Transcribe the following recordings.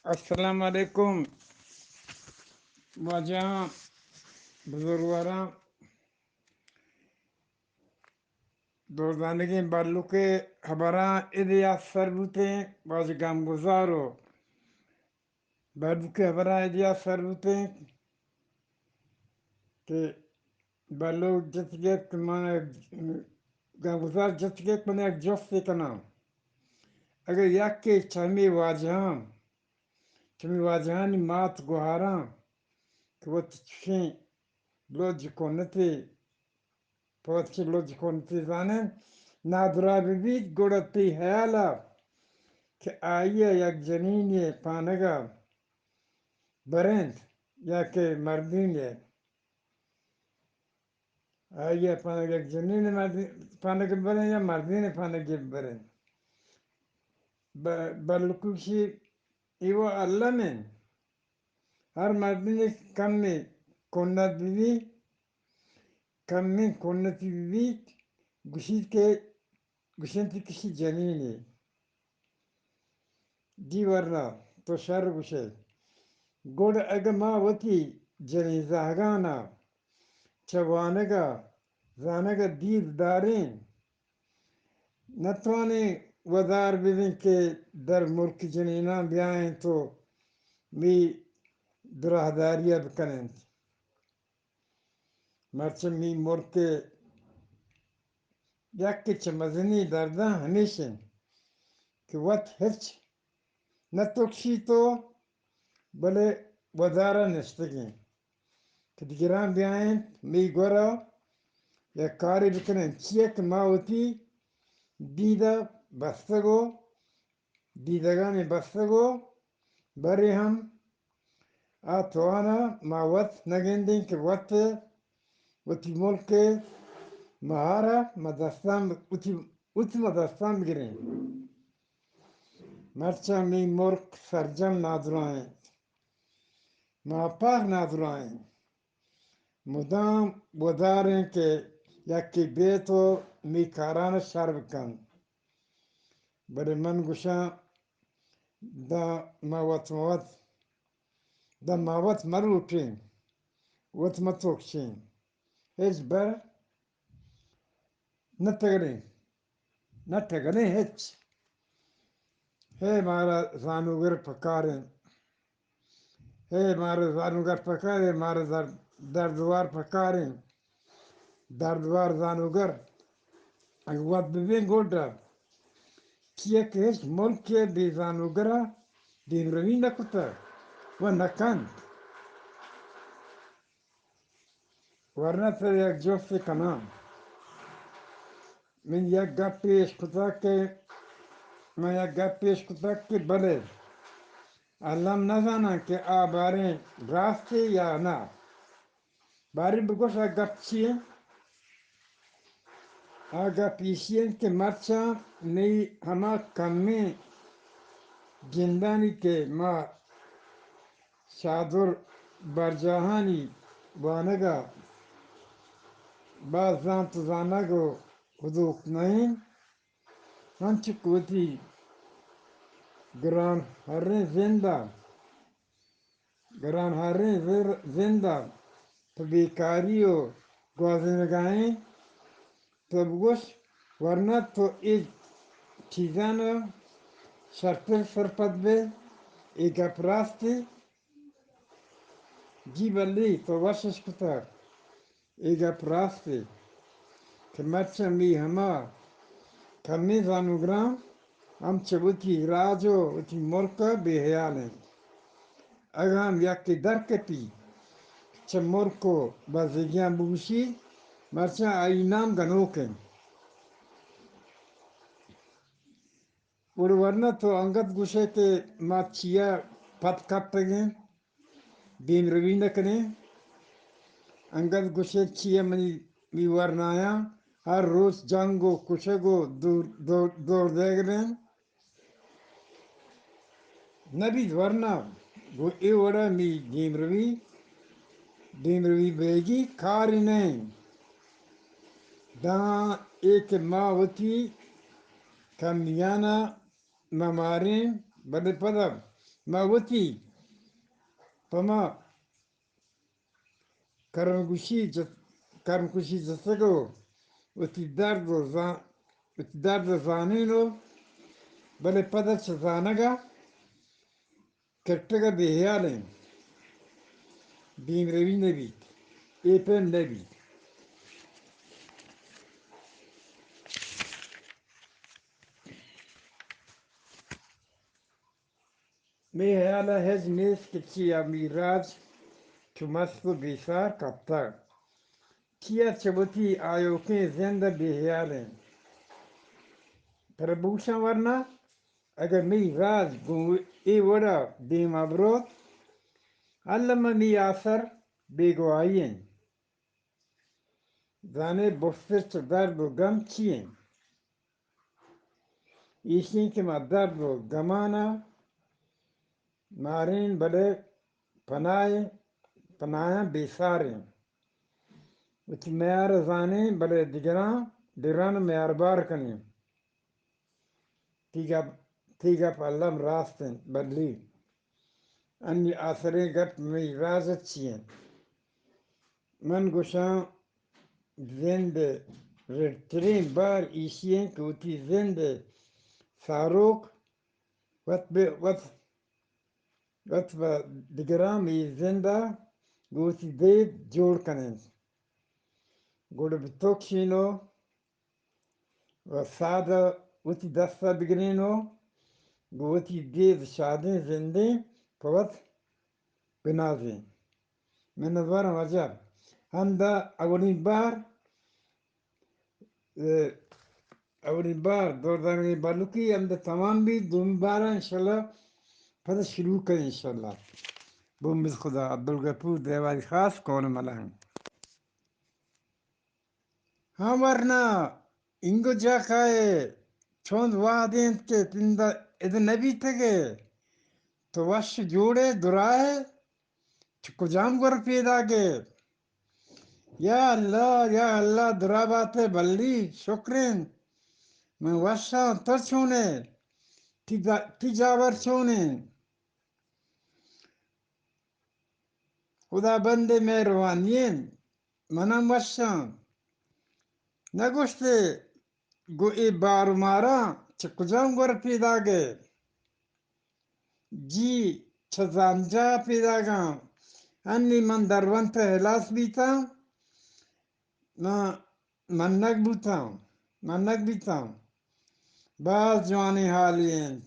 السلام علیکم واجہاں، بزرگواراں، دوزانگیں بلوک ءِ ہبراں ادیا سر بوتیں، واجہ گمگزار و بلوک ءِ ہبراں ادیا سر بوتیں کہ بلوک جتگ ات کہ من، گمگزار جتگ ات، من یک جستے کناں۔ اگہ یکے چہ ہمے واجہاں، چہ ہمے واجہانی مات گوہاراں کہ وت چشیں لج کنتے، پہ وت چہ لج کنتے زانن، نادراہ بہ بیت، گڑا تئی ہیال ءَ کہ آئی ءَ یک جنینے پانگ ءَ برنت یا کہ مردینے، آئی ءَ پانگ، یک جنین مردین پانگ بریں یا مردین پانگ بریں۔ ب-، بلکوشی ایوہ الم انت۔ ہر مردین کمی کنت ببی، کمی کنتی ببی، گوشیت کہ گوشنتی کشی جنینے۔ جی ورنا، تو شر گوشئے۔ گڑ اگہ ما وتی جنین زہگانا چہ وانگا زانگا دید داریں، نتوانیں ودار ببیں کہ در ملک جنیناں بیائیں تو می دراہداریا بکننت۔ مرچی می ملک ءِ یکے چہ مزنیں درداں ہمیش انت کہ وت ہچ نہ تکشیت و بلے ودار ءَ نشتگ انت کہ دگراں بیاینت می گور ءَ یک کارے بکننت، چیا کہ ما وتی دید ءَ بستگ و دیدگانی بستگ و برے ہم آ توانا ما وت نگندیں کہ وت وتی ملک ءِ مہارا ما دستان، وتی، وتی ما دستان بگریں۔ مرچاں می ملک سرجم نادراہ انت، ناپاک نادراہ انت۔ مدام وداریں کہ یکے بیت و می کاران شر بکنت۔ بلے من گوشاں، داں ما وت، ما وت، داں ما وت مروٹیں، وت متوکشیں۔ ہچ بر نہ تگریں، نہ تگریں ہچ۔ ہے مارا زانوگر پکاریں۔ ہے مارا زانوگر پکاریں، مارا در-، دردوار پکاریں۔ دردوار زانوگر اگہ وت ببیں گڈا، چیا کہ ہچ ملکے بے زانوگرا دیمروی نہ کتگ و نہ کنت۔ ورنہ ترا یک جستے کناں۔ من یک گپے اشکتگ کہ، من یک گپے اشکتگ کہ بلے الم نزاناں کہ آ باریں راستے یا نہ۔ باریں بگوش آ گپ چی انت؟ آ گپ ایشی انت کہ مرچاں مئی ہما کمیں جندانی کہ ما چادر برجاہانی وانگ ءَ باز زانت و زانگ و ہدوک نہ ایں، انچو کہ وتی گران ہریں زند ءَ، گران ہریں زر-، زند ءَ پہ بیکاری و گوازینگ ءَ ایں، تو بگوش، ورنہ تو اے چیزان ءَ شرتر سرپد بئے، اے گپ راستے؟ جی بلے، تو وش اشکتگ، اے گپ راستے کہ مرچاں می ہما کمیں زانوگراں ہم چہ وتی راج و وتی ملک ءَ بے ہیال انت۔ اگاں ہم یکے درکپی چہ ملک و بزگیاں بگوشی، مرچاں آئی نام گنوک انت۔ گڑا ورنہ تو انگت گوشئے کہ ما چیا پد کپتگیں، دیمروی نہ کنیں۔ انگت گوشئے چیا منی می ورنایاں ہر روچ جنگ و کشگ و دور، دور، دور دئیگ بیں۔ نہ بیت ورنہ گوں اے وڑا می دیمروی، دیمروی بیگی کارے نہ انت۔ داں اے کہ ما وتی کمیانا مہ ماریں، بلے پدا ما وتی پہ ما کرم گوشی جت-، کرم کشی جتگ و وتی درد و زان-، وتی درد زانین و بلے پدا چہ زانگا کرٹگا بے حیال انت، دیمروی نہ بیت، اے پیم نہ بیت۔ مئے حیال ء ہچ نیست کہ چیا مئے راج چو مست و بیسار کپتگ۔ چیا چہ وتی آیوکیں زند ء بے حیال انت۔ پربوشاں ورنا، اگاں مئے راج گوں اے وڑا دیما بروت، الم ء مئے آسر بیگواہی انت۔ زانے بستر چہ درد و گم چی انت؟ ایشی انت کہ ما درد و گمانا مارین، بلے پناہ، پناہاں بیسارین۔ وتی میار زانین، بلے دگراں، دگران میار بار کنین۔ تئی گپ، تئی گپ الم راست انت بلی۔ انی آسریں گپ مئی راز چی انت؟ من گوشاں، زند ء رڈتریں بار ایشی انت کہ وتی زند ء ساروک وت بہ، وت، وت بہ دگراں مئی زند ء گوں وتی دید جوڑ کن انت۔ گڑا بہ تو کشینو و ساد ء وتی دست ء بگرین و گوں وتی دید شادیں زندیں پہ وت بنازین۔ منتوارم واجہ۔ ہمدا اولی بار، اے، اولی بار دور دارگی بلوکی ہمدا تمام بی، دومی بار انشاءاللہ پدا شروع کن انشاءاللہ۔ بمبز خدا، عبدالغفور دیواری خاص، کون ملنگ۔ ہاں ورنا، اینگو جاکائے، چوند وہد انت کہ تندا اد نہ بیتگے، تو وش جوڑے درائے، چہ کجام گور پیداگے؟ یا اللہ، یا اللہ، درا باتے بلی، شکرین۔ من وشاں، تو چونے؟ تی دا-، تی جاور چونے؟ خداوند مہروانین، منم وشاں۔ نگوشتے گوں اے بار و ماراں چہ کجام گور پیداگے؟ جی، چہ زانجا پیداگاں۔ انی من درونت ہلاس بیتاں۔ من منگ بوتاں، منگ بیتاں۔ باز جوانیں حالے انت۔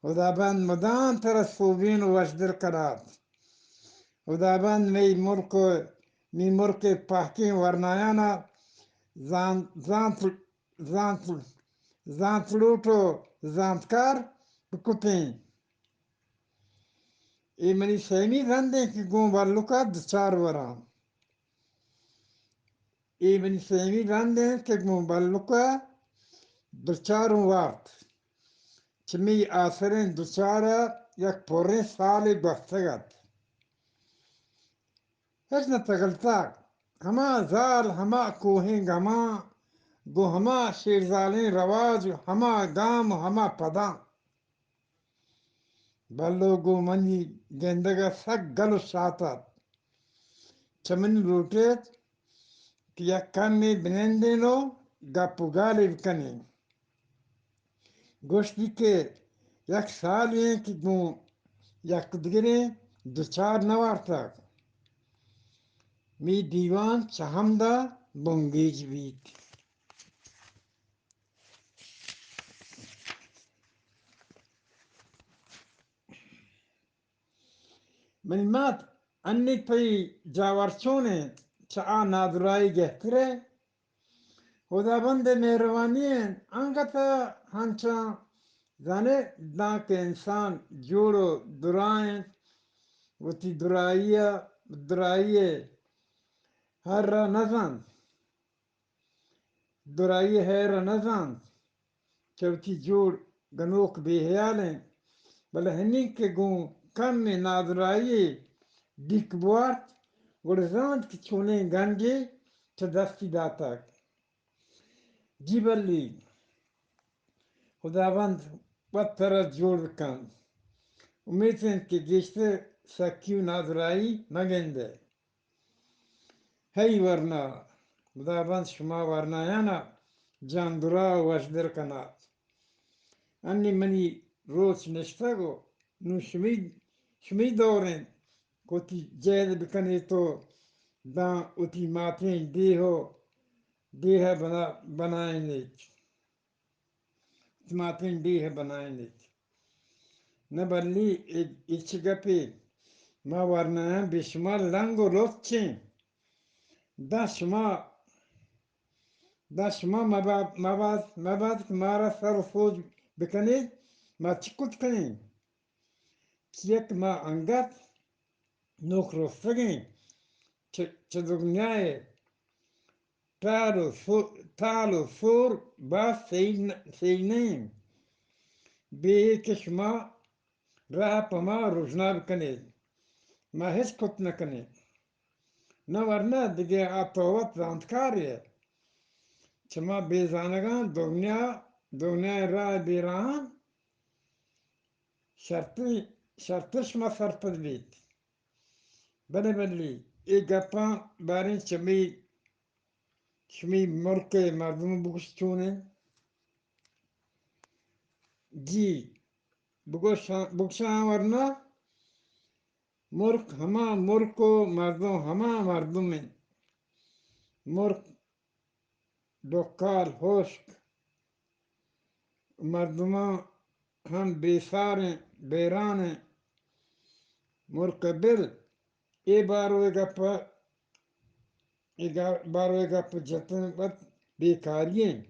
ہدابند مدام ترا سوبین و وشدل کنات۔ ہدابند مئی ملک و مئی ملک پاکیں ورنایانا زان-، زانت، زانت، زانت لوٹ و زانتکار بکتیں۔ اے منی سیمی رندیں کہ گوں بلکا دچار وراں۔ اے منی سیمی رند انت کہ گوں بلک ء دچاروں وارت۔ چہ مئی آسریں دچار ء یک پریں سالے گوستگ ات۔ ہچ نہ تگلتگ۔ ہما زال، ہما کوہیں گماں، گوں ہما شیرزالیں رواج، ہما گام و ہما پداں۔ بلو گوں منی گندگ ء سک گل و شات ات۔ چہ منی لوٹیت کہ یک کمے بنندین و گپ و گالے بکنین۔ گوشتی کہ یک سالے انت کہ گوں یک دگریں دچار نہ وارتگ۔ می دیوان چہ ہمدا بنگیج بیت۔ منی مات، انی تئی جاور چون انت؟ چہ آ نادراہی گہتر ء؟ ہدابند ء مہروانی انت، انگت ء ہنچاں زانے داں کہ انسان جوڑ و درا انت، وتی دراہی ء، دراہی ء ہر ء نہ زانت۔ درائی ء ہیر ء نہ زانت کہ وتی جوڑ گنوک بے ہیال انت، بلے ہنی کہ گوں کمے نادرائی ء ڈیک بوارت، گڑا زانت کہ چونیں گنجے چہ دستی داتگ۔ جی بلی، خداوند وت ترا جوڑ بکنت۔ امیت انت کہ گیشتر سکی و نادراہی مہ گندئے۔ ہئی ورنا، خداوند شما ورنایانا جاندرا و وشدل کنات۔ انی منی روچ نشتگ و نوں شمی، شمی دور انت کہ وتی جہد بکنیت و داں وتی ماتیں ڈیہہ و ڈیہہ بنا، بنائینیت۔ ماتیں ڈیہہ بنائینیت۔ نہ بلی اے، اے چہ گپے؟ ما ورنایاں بے شما لنگ و لچ ایں۔ داں شما، داں شما مبا-، مباز، مباز کہ مارا سر و سوج بکنیت، ما چی کت کنیں؟ چیا کہ ما انگت نوک رستگیں چہ، چہ دگنیائے ٹال و سو-، ٹال و سور باز سیل نہ، سیل نہ انت۔ بے اے کہ شما راہ پہ ما رژنا بکنیت، ما ہچ کت نہ کنیں۔ نہ ورنہ دگہ آ تو وت زانتکارے ئے۔ چہ ما بے زانگاں دگنیا، دگنیائے راہ بے راہاں شرتر، شرتر شما سرپد بیت۔ بلے بلے، اے گپاں باریں چہ مئے شمئے ملک ءِ مردم بگوش چون انت؟ جی، بگوش، بگوشاں ورنا، ملک ہما ملک و مردم ہما مردم انت۔ ملک ڈکال ہشک، مردماں ہم بے سار انت، بیران انت۔ ملک ءِ بل اے بارو ءِ گپ، اے گا-، بارو ءِ گپ جتن وت بیکاری انت۔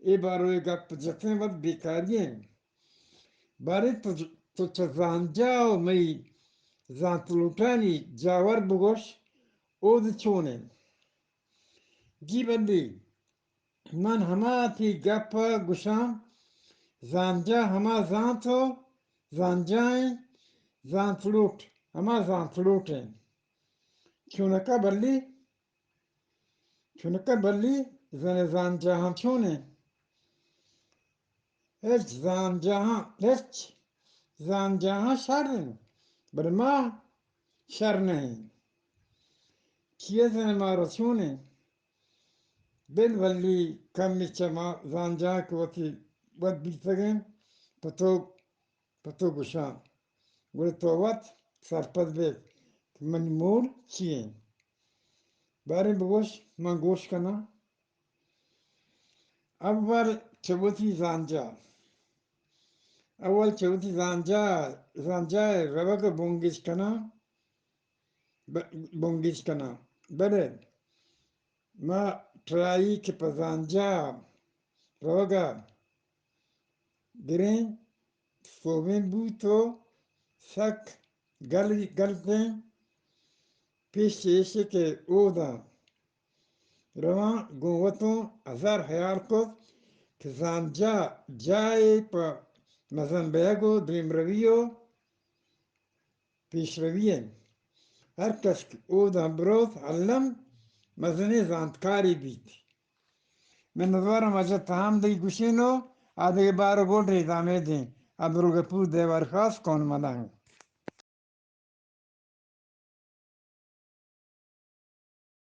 اے بارو ءِ گپ جتن وت بیکاری انت۔ باریں تو، تو چہ زانجا و مئی زانت لوٹانی جاور بگوش، اود چون انت؟ جی بلی، من ہما تئی گپ ءَ گوشاں، زانجا ہما زانت و زانجا انت، زانت لوٹ ہما زانت لوٹ انت۔ چونکا بلی، چونکا بلی، زن زانجاہاں چون انت؟ ہچ زانجاہاں، ہچ زانجاہاں شر انت، بلے ما شر نہ ایں۔ چیا زن مارا چون انت؟ بل بلی کمی چہ ما زانجاں کہ وتی وت بیتگ انت، پہ تو، پہ تو گوشاں، گڑا تو وت سرپد بئے کہ منی مول چی انت۔ باریں بگوش، من گوش کناں۔ اول چہ وتی زانجا، اول چہ وتی زانجا، زانجا ءِ روگ ءَ بنگیج کناں، ب-، بنگیج کناں۔ بلے ما ٹرائی کہ پہ زانجا روگ ءَ گریں، سوبین بوت و سک گل، گلتیں۔ پیش چہ ایشی کہ اوداں رواں گوں وتوں ہزار ہیال کت کہ زانجا جاہے پہ مزن بیگ و دیمروی و پیشروی انت۔ ہر کس کہ اوداں بروت، الم مزنیں زانتکارے بیت۔ منتوارم اجت ہم دئی گوشین و آ دگہ بار گوڈ ریدامے دیں۔ عبدالغفور دیوار خاص کون ملنگ۔